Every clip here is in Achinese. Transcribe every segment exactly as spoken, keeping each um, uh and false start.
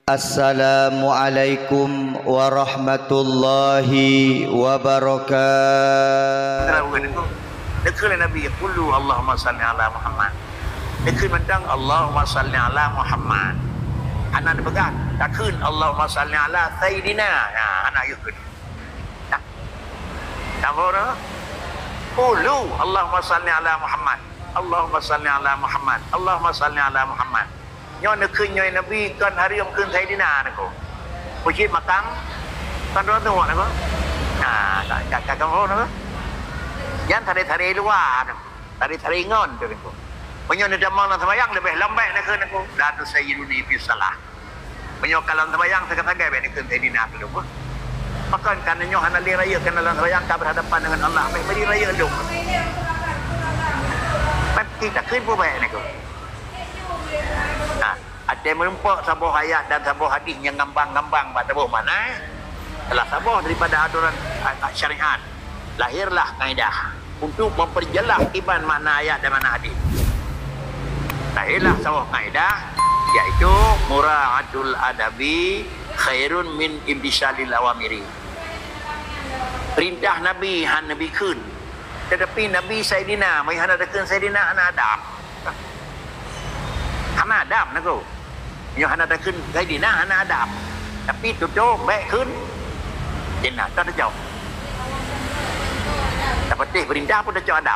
Assalamualaikum warahmatullahi wabarakatuh. Neukheun lé Nabi, "Qulu Allahumma shalli ala Muhammad." Neukheun mantong, "Allahumma shalli ala Muhammad." Hana neupeugah, "Takheun Allahumma shalli ala Sayyidina." Nah, hana yue kheun. Nah. Tambah dah. "Qulu Allahumma shalli ala Muhammad. Allahumma shalli ala Muhammad. Allahumma shalli ala Muhammad." Nyoe neukheun nyoe Nabi kon hareuem kheun Saidina niko. Pucit makam kon droe tuek niko. Nah, ka, ka, ka, ka, niko. Nyan tari-tari luwa niko. Tari-tari ngon tu niko. Meunyoe neutamong lam seumayang leubeh lom bèk neukheun niko. La tusayyiruni fi shalah. Meunyoe ka lam seumayang sagai-sagai bèk neukheun Saidina keu lôn. Pakon ka nyoe hana lé rayeuk keunan lam seumayang ka berhadapan dengan Allah. Bèk bri rayeuk lôn. Meusti takheun peue bèk niko. Nah, até meurumpok saboh ayat dan saboh hadis nyang ngambang-ngambang bak saboh makna, salah saboh daripada aturan, a, syariat, lahirlah kaidah untuk memperjelas kiban makna ayat dan makna hadis. Lahirlah saboh kaidah, yaitu mura'atul adabi khairun min imtisalil awamiri. Perintah Nabi han Nabi kheun, tetapi Nabi Saidina, meunyoe hana takheun Saidina, hana adab. Hana adab niko. Nyoe hana takheun Saidina, hana adab. Tapi tutoe bèk kheun Saidina, tak tacok. Tapatéh perintah pun tacok adab.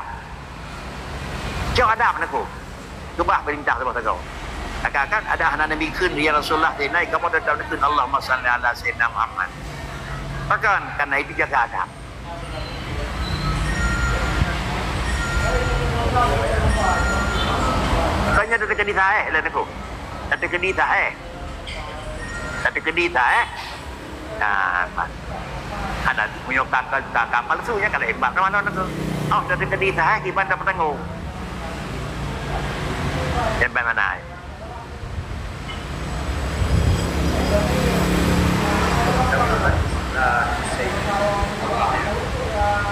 Cok adab niko. Keubah perintah saboh sagoe. Akan-akan ada hana Nabi kheun, "Ya Rasulullah, Saidina," kamoe tetap neukheun, "Allahumma shalli ala Saidina Muhammad." Pakon? Karena itu jaga adab. Bukannya teukeudi sahih lah niko. Teukeudi sahih. Teukeudi sahih. Nah, hana meunyoe ka, ka, ka, ka palsu nyan ka laén bab. Nama niko? Oh, teukeudi sahih kiban tapeutanggong. Nyan ban mana?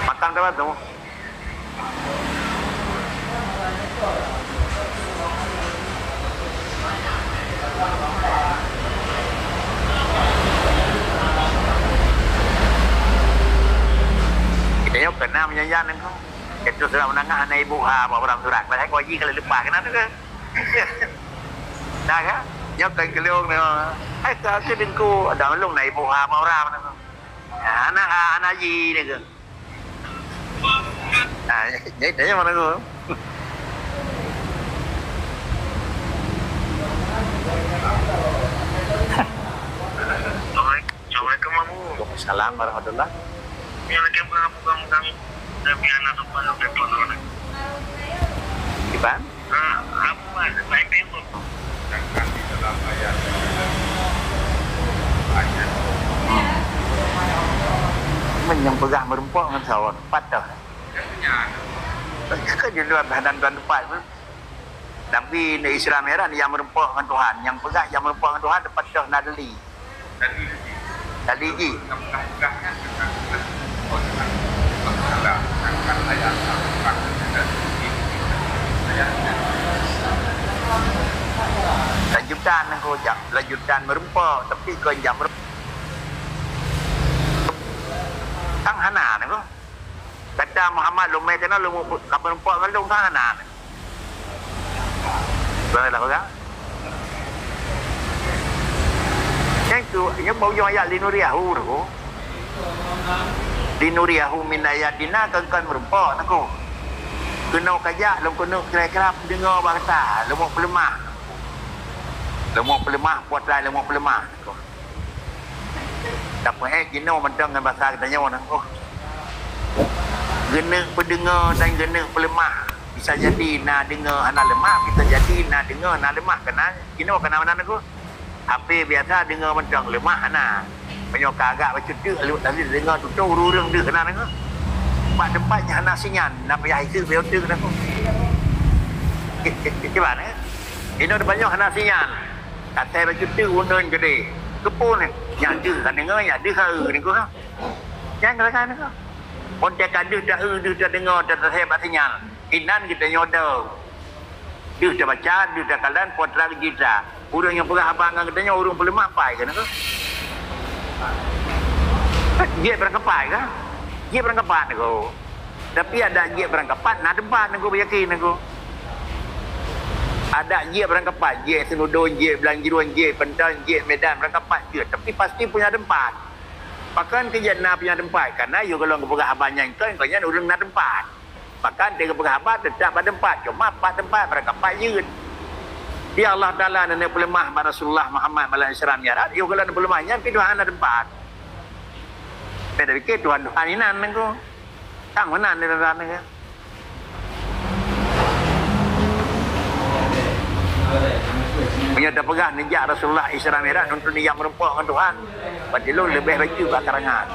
Makam siapa tu? Kita nyoe keunan meunyan-nyan niko. Itu surat menengah hana ibu ha bak barang surat. Padahai kau ji kalau leupah keunan tu ke? Dah kan? Nyoe kan kelung tu. Hai ka ke dengku, ada ulung na ibu ha bak barang tu. Ha, anak, ha, anak ji ni ke? Ha, jadi tanya mana tu? Assalamualaikum, Abu. Waalaikumsalam warahmatullah. Ni lagi apa, Abu, kamu, kamu? Tapi anak tu pun lebih pun orang. Iban? Ah, Abu, Abu, main Facebook. Sedangkan di dalam ayat, ayat. Hmm. Meunyoe peugah meurumpok ngon sawan, pat teuh. Kan di luar badan tuan tempat pun. Nabi di Isra Mi'raj nyang meurumpok ngon Tuhan, nyang peugah nyang meurumpok ngon Tuhan, pat teuh na deuli. Tadi ji. Lanjutan nangku jak, lanjutan meurumpok, tapi kon jak meurumpok. Tang hana nangku. Kata Muhammad lumai kena lu ka meurumpok ngon lôn tang hana nangku. Boleh lah pegang. Nyang tu, nyang bak ujong ayat linuriyahu tu. Linuriyahu min ayatina kan, kan meurumpok nangku. Keunoe kajak lôn keuneuk kira-kira peudeungoe bak gata, lôn meupeuleumaih. Lôn meupeuleumaih, puasa lôn meupeuleumaih nangku. Tapeuék jinoe mantong ngon basa geutanyoe nangku. Geuneuk peudeungoe dan geuneuk peuleumah. Bisa jadi na deungoe hana leumah, bisa jadi na deungoe na leumah. Keunan jinoe keunan meunan nangku. Hapé biasa deungoe mantong, leumah hana. Meunyoe ka agak bacut teuk, lalu tadi deungoe tutoe ureueng-ureueng deuh keunan nangku. Bak teumpat nyang hana sinyal, na payah iseuk bioteuk nangku. Kiban, eh? Inoe teumpat nyoe hana sinyal. Asai bacut teuk uneuen keudeh. Keupeue nyan? Nyang deuh ka deungoe, nyang deuh ka eu nangku. Nyang keurangan nangku. Phôn teuka deuh ta-eu, deuh tadeungoe, ta-, taseuhat bak sinyal. Inan geutanyoe deuh. Deuh tabaca, deuh takalon, phôn trang jita. Ureuëng nyang peugah haba ngon geutanyoe ureuëng peuleumah pai keuh nangko. Jeuet beurangkapat kah? Jeuet beurangkapat nangko. Tapi adak jeuet beurangkapat na teumpat nangko, beuyakin nangko. Adak jeuet beurangkapat, jeuet Seunudon, jeuet Blang Jruen, jeuet Peunton, jeuet Medan, beurangkapat jeuet. Tapi pasti punya teumpat. Pakon keu jeuet na punya teumpat? Karena yôh gohlom geupeugah haba nyan kon, kon nyan ureuëng na teumpat. Maka teuka peugah haba teutap bak teumpat, cuma pat teumpat beurangkapat jeuet. Di Allah Taala na neupeuleumah bak Rasulullah Muhammad malam Isra Mi'raj, yôh gohlom neupeuleumah nyan pih Tuhan na teumpat. Beda pikir Tuhan-Tuhan inan nangko. Tang meunan di Tuhan nangko. Meunyoe tapeugah neujak Rasulullah Isra Mi'raj untuk neujak meurumpok ngon Tuhan, berarti lôn leubeh bacut bak karangan.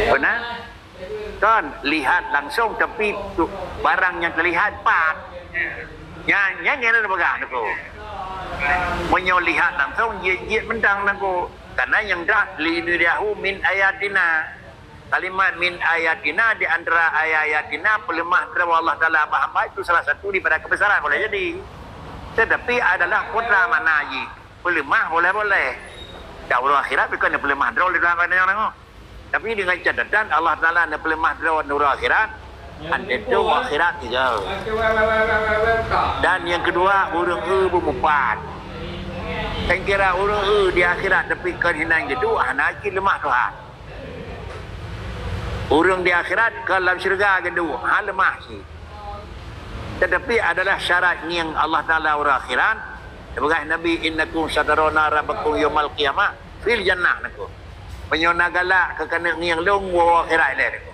Beuna? Kon lihat langsung, tapi tu, barang nyang teulihat pat. Nyan, nyan, nyan peugah nangko. Meunyoe lihat langsung, jeuet-jeuet mantong nangko. Karena nyang dah linuriyahu min ayatina. Kalimat min ayatina di antara ayat-ayatina peuleumah droe Allah Taala bak hamba itu salah satu daripada kebesaran boleh jadi. Tetapi adalah kontra makna jih. Peuleumah boleh-boleh. Dak uroe akhirat bukan peuleumah droe lé Tuhan pada nyang nangko. Tapi dengan catatan Allah Taala na peuleumah droe uroe akhirat. Antetu akhirat tiga. Dan yang kedua, ureuëng eu beumupat. Sengkira ureuëng eu di akhirat tapi kon hinan geuduek, hana cit leumah Tuhan. Ureuëng di akhirat ka lam syeuruga geuduek, ha leumah cit. Tetapi adalah syarat ngieng Allah Taala uroe akhirat. Sebagai Nabi, "Innakum satarawna rabbakum yaumal qiyamah fil jannah," nangko. Meunyoe na galak keu keuneuk ngieng lôn uroe akhirat ilée nangko.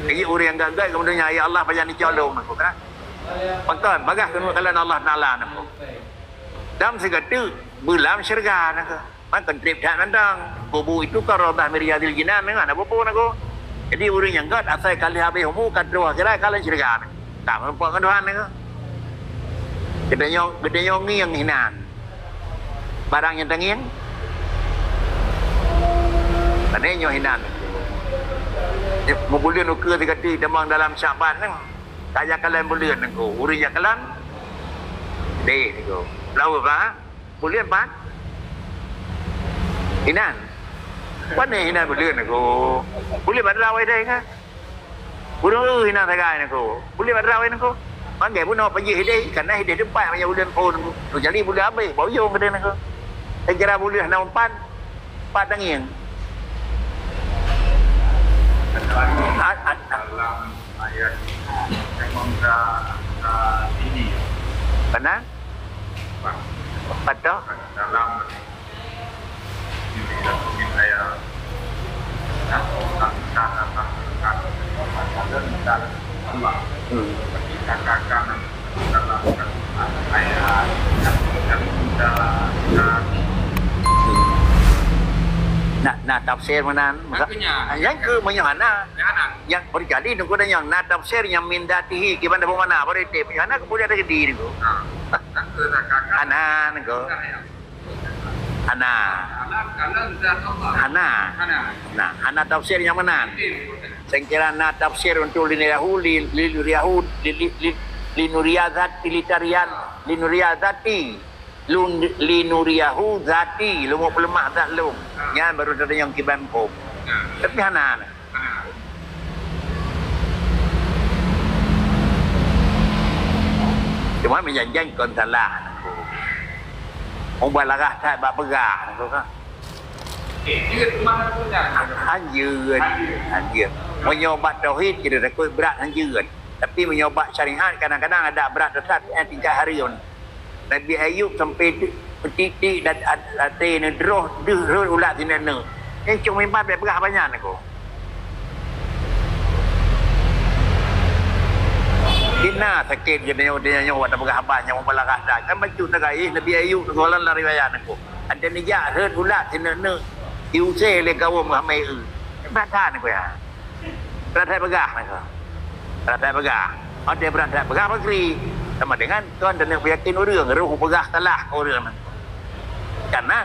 Jadi ureuëng nyang gét-gét keu donya, "Ya Allah, pajan nicok lôn," nangko kan. Pakon, bagaih keuneuk kalon Allah Taala nangko. Dan sigoe teuk beulam syeuruga nangko. Maka treb that mantong. Kubu itu kan raudhah min riyadhil jinan, nangah na bubu nangko. Jadi ureuëng nyang gét asai ka lheueh habéh umu ka troh akhirat ka lam syeuruga. Ka meurumpok ngon Tuhan nangko. Geutanyoe, geutanyoe ngieng hinan. Barang nyang tangieng. Pane nyoe hinan. Meubuleuen ukeue sigoe teuk tamong dalam Syaban nang. Ka jak kalon buleuen nangko. Ureuëng jak kalon. Deh nangko. Lawa ba. Buleuen pat? Inan. Pane inan buleuen nangko? Buleuen bak droe dai ka? Ureuëng eu inan sagai nangko? Buleuen bak droe nangko? Panggé bunoe pajoh hideh, kana hideh teumpat manyang buleuen phon nangko. Tu jadi buleuen habéh, bak ujong keudeh nangko. Saya kira buleuen hana umpan, pat tangieng. A-, a-, a- Dalam ayat yang meminta, minta tinggi. Benar? Betul. Dalam Hmm. Nah, nah, tafsir meunan. Nyang keu meunyoe hana. Nyang berjadi nunggu dan nyang na tafsir nyang min dzatihi kiban dah mana, baru itu meunyoe hana kemudian ada jadi nunggu. Hana nunggu. Hana. Hana. Nah, hana tafsir nyang meunan. Sengkira na tafsir untuk linuriyahu, li-, linuriyahu, li-, li-, li-, linuriya dzati, litarian, linuriya dzati. Lun, linuriyahu dzati, lôn peuleumah zat lôn. Nyan baru teudeungoe kiban phom. Tapi hana. Cuma meujanjan kon salah. Mubalaghah that bak peugah, tu kan. Hanjeut, hanjeut. Meunyoe bak tauhid, kita takut berat hanjeut. Tapi meunyoe bak syariat, kadang-kadang ada berat teusat, eh, tingkat hareuen. Nabi Ayub sampai ti-, titik dat-, at-, até neudroh deuh rhot ulat sineuk-neuk. Nyan cok mimpan bèk peugah banyak nangko. Hina sakét geutanyoe, geutanyoe watèe peugah haba nyang mubalaghah that. Kan bacut tagai Nabi Ayub nangko lam riwayat nangko. Até neujak rhot ulat sineuk-neuk, jiusé lé kawôm ramé eu. Brat that nangko ya. Brat that peugah nangko. Brat that peugah. Watèe brat that peugah, pakri. Sama dengan kon taneuk peuyakin ureueng, roh peugah salah keu ureueng nangko. Karena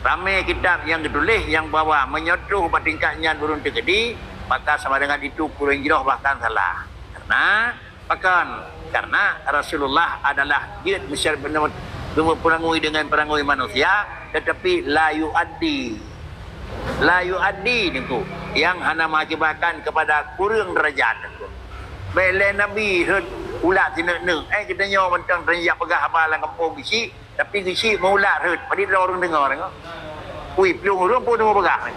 Ramé kitab nyang geutuléh nyang bahwa meunyoe troh bak tingkat nyan ureuëng teukeudi, maka sama dengan itu kureueng jroh bahkan salah. Karena pakon? Karena Rasulullah adalah jeuet meusya-, beuna-, beuna-, beurangui dengan peurangui manusia, tetapi la yuaddi. La yuaddi niku, nyang hana mengakibatkan kepada kureueng derajat niku. Bék lé Nabi rhot ulat sineuk-neuk, eh, geutanyoe mantong teungoh jak peugah haba lam gampông geuchik, tapi geuchik meuulat rhot, padit droe ureuëng deungoe nyoe. Ui, plueng ureuëng pun deungoe peugah.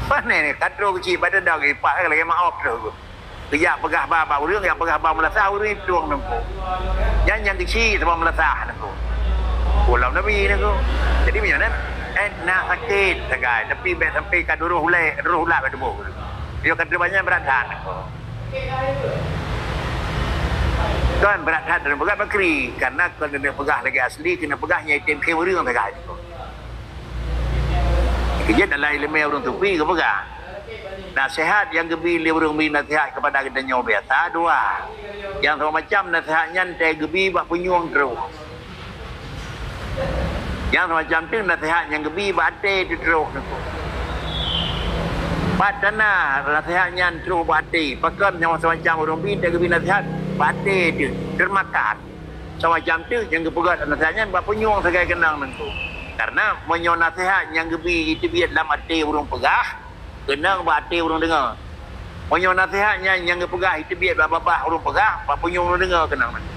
Pane ni, ka troh geuchik, pada dah geuipak lagée maoh troh. Geujak peugah ba bak ureuëng, jak peugah ba meulasah ureuëng plueng nangku. Nyan nyang geuchik sabab meulasah nangku. Ulôn Nabi nangku. Jadi meunyoe nyan, eh, na sakét sagai, tapi bék sampai ka duroh ulée, duroh ulat bak tuboh. Yo ka teubanya brat that nangku. Kan brat that dan peugah bakri, karena kon keuneuk peugah lagée asli, keuneuk peugah nyang item khem ureuëng sagai nangku. Keujeuet dalam iéleumé ureuëng sufi geupeugah, naseuhat nyang geubi lé ureuëng bri naseuhat keupada geutanyoe biasa dua. Nyang sama macam naseuhat nyan teuh geubi bak punyueng troh. Nyang sama macam teuk naseuhat nyang geubi bak até teuh troh nangku. Pat tana naseuhat nyan troh bak até, pakon nyang sama macam ureuëng bri teuh geubi naseuhat bak até teuh, teumakan. Sama macam teuk nyang geupeugah naseuhat nyan bak punyueng sagai keunong nangku. Karena meunyoe naseuhat nyang geubi jiteubiet lam até ureuëng peugah, keunong bak até ureuëng deungoe. Meunyoe naseuhat nyan nyang geupeugah jiteubiet bak babah ureuëng peugah, bak punyueng ureuëng deungoe keunong nangku.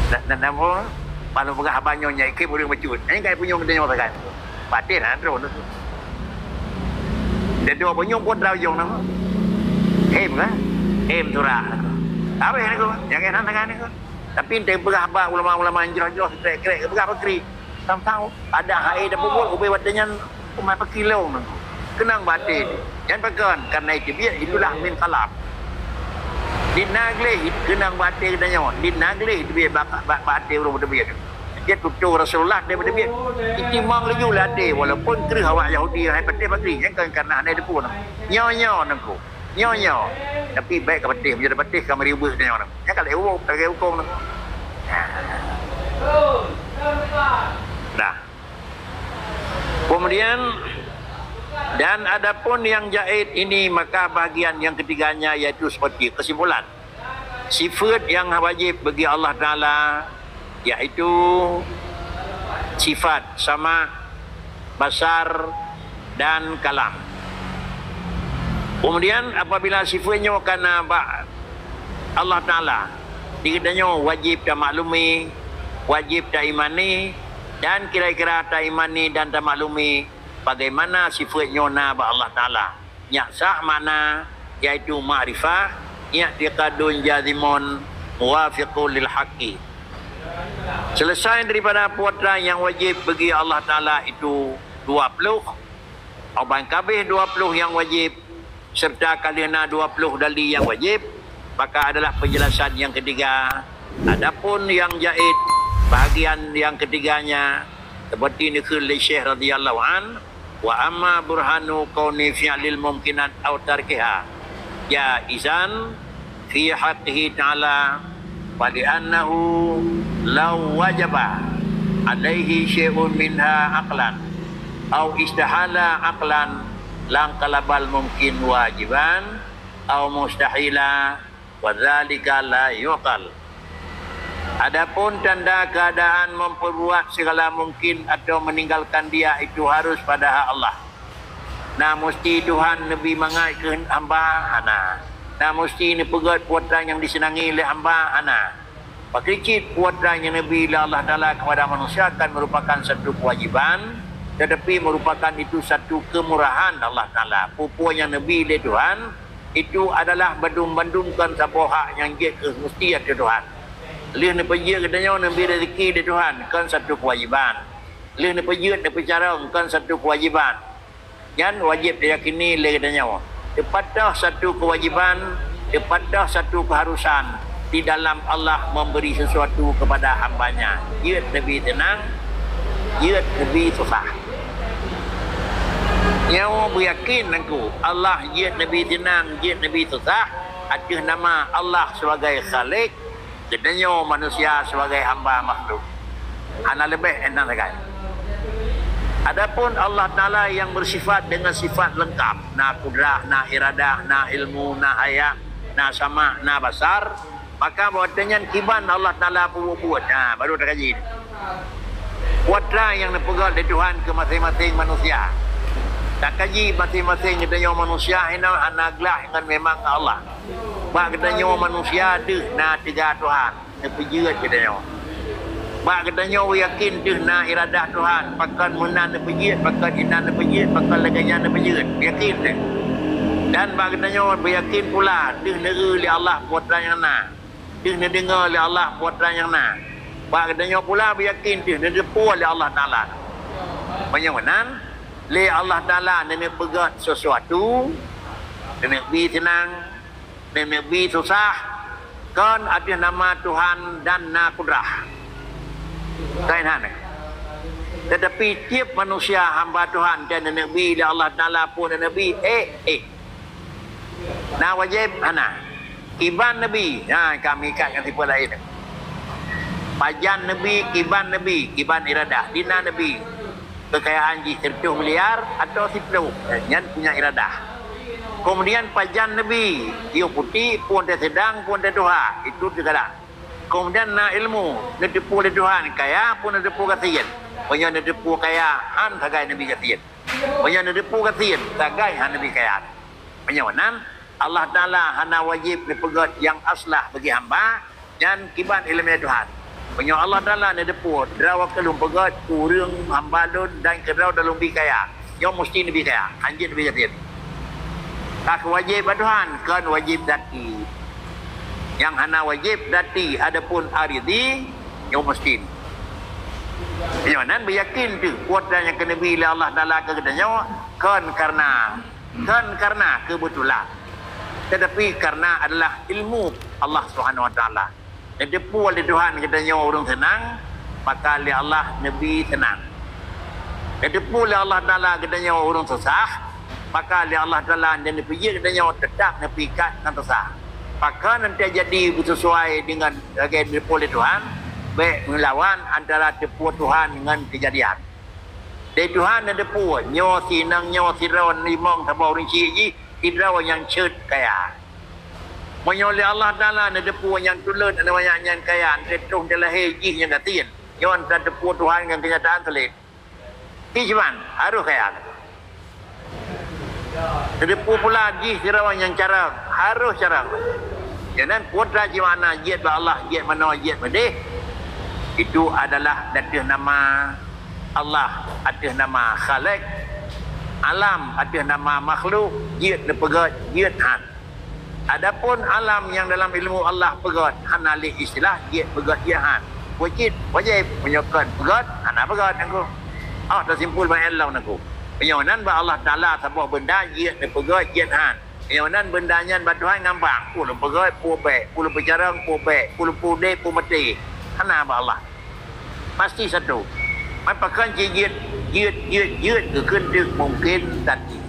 Dan, dan, dan, oh, bak lôn peugah haba nyoe nyang ikhém ureuëng bacut. Nyan ka punyueng geutanyoe sagai. Patéh na droe nangku. Di dua punyueng pun trau jong nangku. Hem ka? Hem surah nangku. Awéh nangku. Nyang keunan tangan nangku. Tapi entah peugah haba ulama-ulama nyang jroh-jroh krek-krek peugah bakri. Sang-sang ada hai dah pukul ubé watée nyan umai pakilong nangku. Keunong bak até. Nyan pakon? Karena iteubiet itulah min khalaf. Di na gleh keunong bak até geutanyoe. Di na gleh iteubiet bak, bak, bak até ureuëng teubiet. Dia tutoe Rasulullah daripada biet. Itimang laju lé até, walaupun kreueh awak Yahudi hai patéh bakri, nyan kan karena hana deupun. Nyoe-nyoe nangku. Nyoe-nyoe. Tapi baik ka patéh, meunyoe patéh ka meuribeuet nyoe nangku. Nyan ka lagée huköm, ka lagée huköm nangku. Nah. Kemudian, dan adapun yang jahit ini, maka bahagian yang ketiganya yaitu seperti kesimpulan. Sifat nyang wajib bagi Allah Taala, yaitu sifat sama, basar, dan kalam. Kemudian, apabila sifat nyoe kana bak Allah Taala, di geutanyoe wajib tamaklumi, wajib taimani, dan kira-kira taimani dan tamaklumi bagaimana sifat nyoe na bak Allah Taala. Nyak sah makna, yaitu makrifah, i'tiqadun jazimun muwafiqun lil haqqi. Selesai daripada puatra yang wajib bagi Allah Taala itu dua puluh, au ban kabeh dua puluh yang wajib, serta ka lheueh na dua puluh dali yang wajib, maka adalah penjelasan yang ketiga. Adapun yang jahit, bahagian yang ketiganya, seperti neukheun lé Syekh radhiyallahu an, "Wa amma burhanu kauni fi'lil mumkinat aw tarkiha jaizan fi haqqihi ta'ala, fa li'annahu law wajaba alaihi syai'un minha aqlan aw istahala aqlan, lanqalabal mumkin wajiban aw mustahila, wa dzalika la yuqal." Adapun tanda keadaan memperbuat segala mungkin atau meninggalkan dia itu harus pada hak Allah. Na musti Tuhan neubi mangat keu hamba? Hana. Na musti neupeugét puatra nyang diseunangi lé hamba? Hana. Pakri cit puatra nyang neubi lé Allah Taala kepada manusia kan merupakan satu kewajiban, tetapi merupakan itu satu kemurahan Allah Taala. Peue-peue nyang neubi lé Tuhan, itu adalah bandum-bandum kon saboh hak nyang jeuet keu musti ateueh Tuhan. Lheueh neupeujeuet geutanyoe neubi rezeki lé Tuhan, kon satu kewajiban. Lheueh neupeujeuet neupeucarông, kon satu kewajiban. Nyan wajéb tayakini lé geutanyoe. Teupat toh satu kewajiban, teupat toh satu keharusan di dalam Allah memberi sesuatu kepada hamba-Nya. Jeuet neubi seunang, jeuet neubi susah. Nyoe beuyakin nangku, Allah jeuet neubi seunang, jeuet neubi susah ateueh nama Allah sebagai Khalik, geutanyoe manusia sebagai hamba makhluk. Hana leubeh, hana sagai. Adapun Allah Taala yang bersifat dengan sifat lengkap, na kudrah, na iradah, na ilmu, na hayat, na sama', na basar, maka watèe nyan kiban Allah Taala peubuet-buet. Ha, baru takaji. Peue nyang neupeugah lé Tuhan keu maséng-maséng manusia. Takaji maséng-maséng geutanyoe manusia inoe hana glaih ngon memang Allah. Bak geutanyoe manusia deuh na teuga Tuhan. Neupeujeuet geutanyoe. Bak geutanyoe beuyakin deuh na iradah Tuhan, pakon meunan neupeujeuet, pakon inan neupeujeuet, pakon lagèe nyan neupeujeuet. Beuyakin deuh. Dan bak geutanyoe beuyakin pula deuh neueu lé Allah peue nyang na. Deuh neudeungoe lé Allah peue nyang na. Bak geutanyoe pula beuyakin deuh neudeupu lé Allah Taala. Meunyoe meunan, lé Allah Taala neuneuk peugah sesuatu, neuneuk bi seunang, neuneuk bi susah, kon ateueh nama Tuhan dan na kudrah. Kon hana. Tetapi tiep manusia hamba Tuhan dan neuneuk bi lé Allah Taala pun neuneuk bi, eh, eh. Na wajéb hana. Kiban neubi, ha, kami ikat ngon sifeut laén. Pajan neubi, kiban neubi, kiban iradah. Dina neubi. Kekayaan jih seratus miliar atau siplôh, eh, nyan punya iradah. Kemudian pajan neubi, yôh putéh, pun teuh seudang, pun teuh tuha, itu teugadang. Kemudian na ilmu, neuteupeue lé Tuhan, kaya pun neuteupeue gasien. Meunyoe neuteupeue kaya, han sagai neubi gasien. Meunyoe neuteupeue gasien, sagai han neubi kaya. Meunyoe nan, Allah Taala hana wajéb neupeugét nyang aslah bagi hamba, nyan kiban ileumèe Tuhan. Meunyoe Allah Taala neuteupeue, droe ka lôn peugét keu ureueng hamba lôn dan keudroe lôn bi kaya, nyoe musti neubi kaya, hanjeuet neubi gasien. Ka keu wajéb bak Tuhan, kon wajéb zati. Nyang hana wajéb zati, adapun aridhi, nyoe musti. Meunyoe nan beuyakin teuh, kuasa nyang keuneubri lé Allah Taala keu geutanyoe, kon kareuna Kon kareuna keubeutulan, teutapi kareuna adalah ilmu Allah Subhanahu Wa Taala. Neuteupeue lé Tuhan geutanyoe ureueng seunang, maka lé Allah neubi seunang. Neuteupeue lé Allah Taala geutanyoe ureueng susah, maka lé Allah Taala neupeujeuet geutanyoe teutap neupeuikat ngon susah. Pakon teujadi beusesuai deungon lagèe neuteupeue lé Tuhan, bèk meulawan antara teupeue Tuhan ngon keujadian. Lé Tuhan neuteupeue, nyoe si inong, nyoe sidroe limong saboh ureueng chik jih, sidroe nyang ceuet kaya. Meunyoe lé Allah Taala neuteupeue nyang tuleuet aneuk manyak nyan kaya, enteuk troh dilahé jih nyang gasien, nyoe tateupeue Tuhan ngon keunyataan sulet. Hi cuman, harôh kaya. Neuteupeue pula jih sidroe nyang carông, harôh carông. Nyan peue teuma makna jeuet bak Allah, jeuet manoe, jeuet meudeh. Itu adalah ateueh nama Allah, ateueh nama Khaliq, alam ateueh nama makhluk, jeuet neupeugét, jeuet han. Adapun alam nyang dalam ilmu Allah peugét, hana lé istilah jeuet peugét, jeuet han. Wajéb, wajéb, meunyoe kon peugét, hana peugét nangku. Oh, tasimpul ban ilmu nangku. Meunyoe nan bak Allah Taala saboh beunda jeuet neupeugét, jeuet han. Meunyoe nan beunda nyan bak Tuhan gampang, peue lôn peugét, peue bèk, peue lôn peucarông, peue bèk, peue lôn peudeh, peue maté. Hana bak Allah. Pasti satu. Man pakon cit jeuet, jeuet, jeuet, jeuet geukheun teuk mungken zati.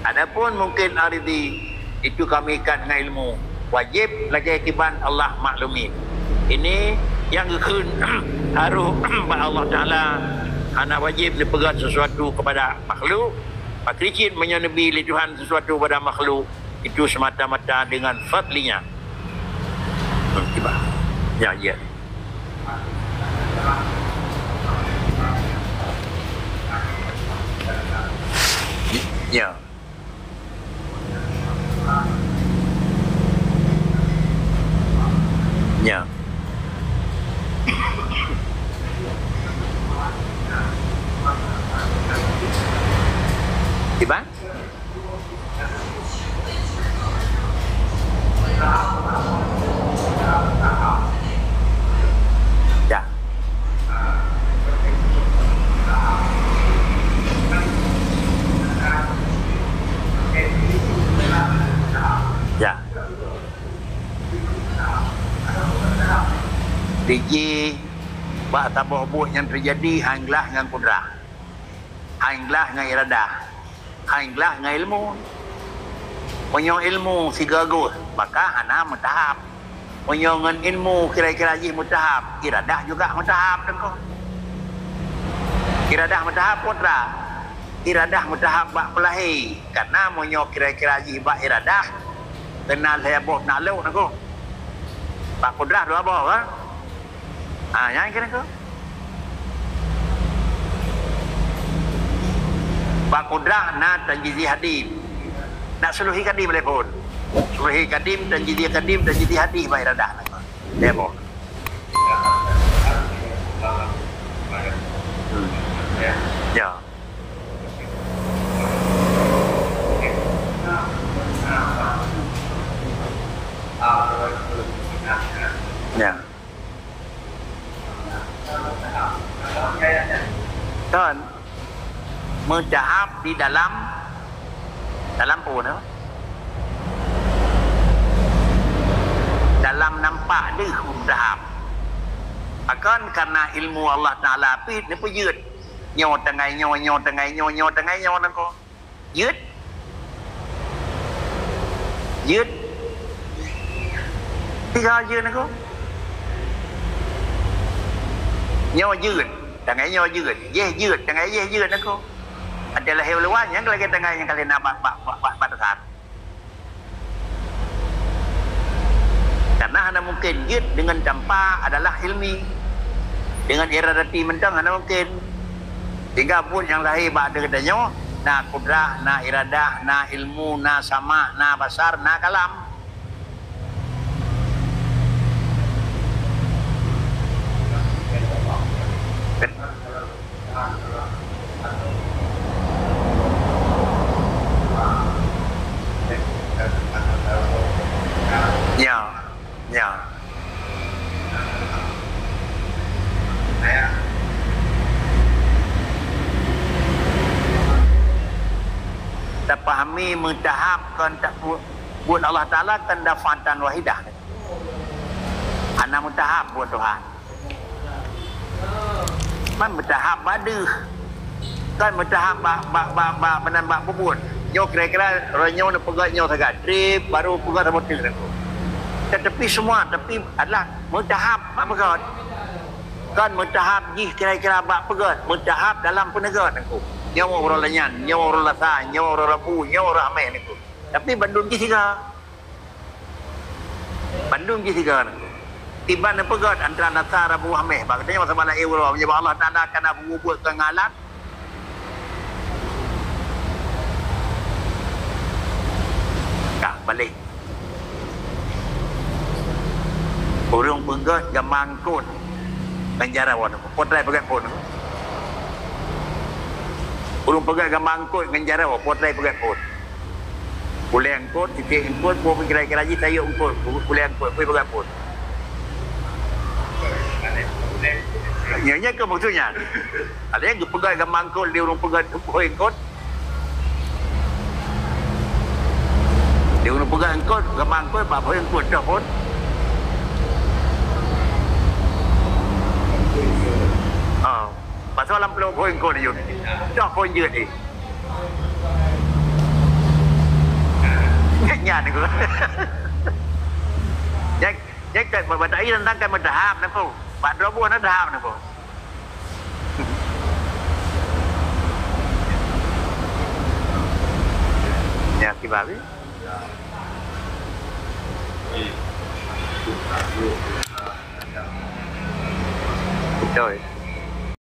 Adapun mungken aridhi, itu kami ikat ngon ilmu. Wajéb lagèe kiban Allah maklumi. Ini nyang geukheun harôh bak Allah Taala, hana wajéb neupeugét sesuatu kepada makhluk. Pakri cit meunyoe neubi lé Tuhan sesuatu kepada makhluk, itu semata-mata dengan fadlinya. Kiban. Ya, ya. Ya. Ya. Kiban? Ya. Ya. Dijih bak saboh buet nyang teujadi han glaih ngon kudrah. Han glaih ngon iradah, han glaih ngon ilmu. Meunyoe ilmu sigagoh, maka hana meutahap. Meunyoe ngon ilmu kira-kira jih meutahap, iradah juga meutahap, teungku. Iradah mutahap, kudrah. Iradah mutahap bak peulahé. Karena meunyoe kira-kira jih bak iradah, keunan lhèe boh na lhok nangko. Bak kudrah dua boh, kan? Ha, nyan kira nangko. Bak kudrah na tanjizi hadim. Nak suluhi kadim lé phon. Suluhi kadim, tanjizi kadim, tanjizi hadim bak iradah nangko. Lhèe boh. Hmm. Ya. Ya. Kan, mutahap di dalam, dalam peue na? Dalam nampak deuh mutahap. Akan karena ilmu Allah Taala pih neupeujeuet. Nyoe tangai nyoe, nyoe tangai nyoe, nyoe tangai nyoe nangko. Jeuet. Jeuet. Tiga jeuet nangko. Nyoe jeuet. Tangai nyoe jeuet. Jéh jeuet. Tangai jéh jeuet nangko. Ada lahé luwa nyang lagèe tangai nyang ka lheueh na ba-, ba-, ba-, ba-, batasan. Karena hana mungkin jeuet deungon tanpa adalah ilmi. Deungon iradati mantong hana mungkin. Sehingga buet nyang lahé bak ateueh geutanyoe, na kudrah, na iradah, na ilmu, na sama', na basar, na kalam. Ya, ya. Tapahami meutahap kon ta-, buet Allah Taala kon daf'atan wahidah. Hana meutahap buet Tuhan. Man meutahap bak deuh. Kan meutahap bak, bak, bak, bak, meunan bak peubuet. Nyoe kira-kira uroe nyoe neupeugöt nyoe sagai, trép, baru peugöt saboh teuk nangko. Tetapi semua, tapi adalah meutahap bak peugöt. Kan meutahap jih kira-kira bak peugöt, meutahap dalam peuneugöt nangko. Nyoe uroe lanyan, nyoe uroe lasa, nyoe uroe rabu, nyoe uroe ameh nangko. Tapi bandum jih siga. Bandum jih siga nangko. Tiban neupeugöt antara lasa rabu ameh. Bak geutanyoe masa bala uroe, meunyoe bak Allah Taala kana bubuet keu ngalat. Ka, balek. Ureueng peugöt gamba eungkôt ngon jaroe nangko. Potrai peugöt phon. Ureueng peugöt gamba eungkôt ngon jaroe, potrai peugöt phon. Ulèe eungkôt, titék eungkôt, peue kira-kira jih tayok eungkôt, ulèe eungkôt, peue peugöt phon. Nyan, nyan keuh maksud nyan. Ada nyang geupeugöt gamba eungkôt lé ureueng peugöt phon eungkôt. Di ureueng peugah eungkôt, gamba eungkôt, bak phon eungkôt, toh phon. Oh, pasal lam plôk phon eungkôt jeuet. Toh phon jeuet, eh. Nyan aku. Nyan, nyan kat bak teuntang kan meudahab nangko. Bak droe boh na dahab nangko. Ya, kiban. Beutôi.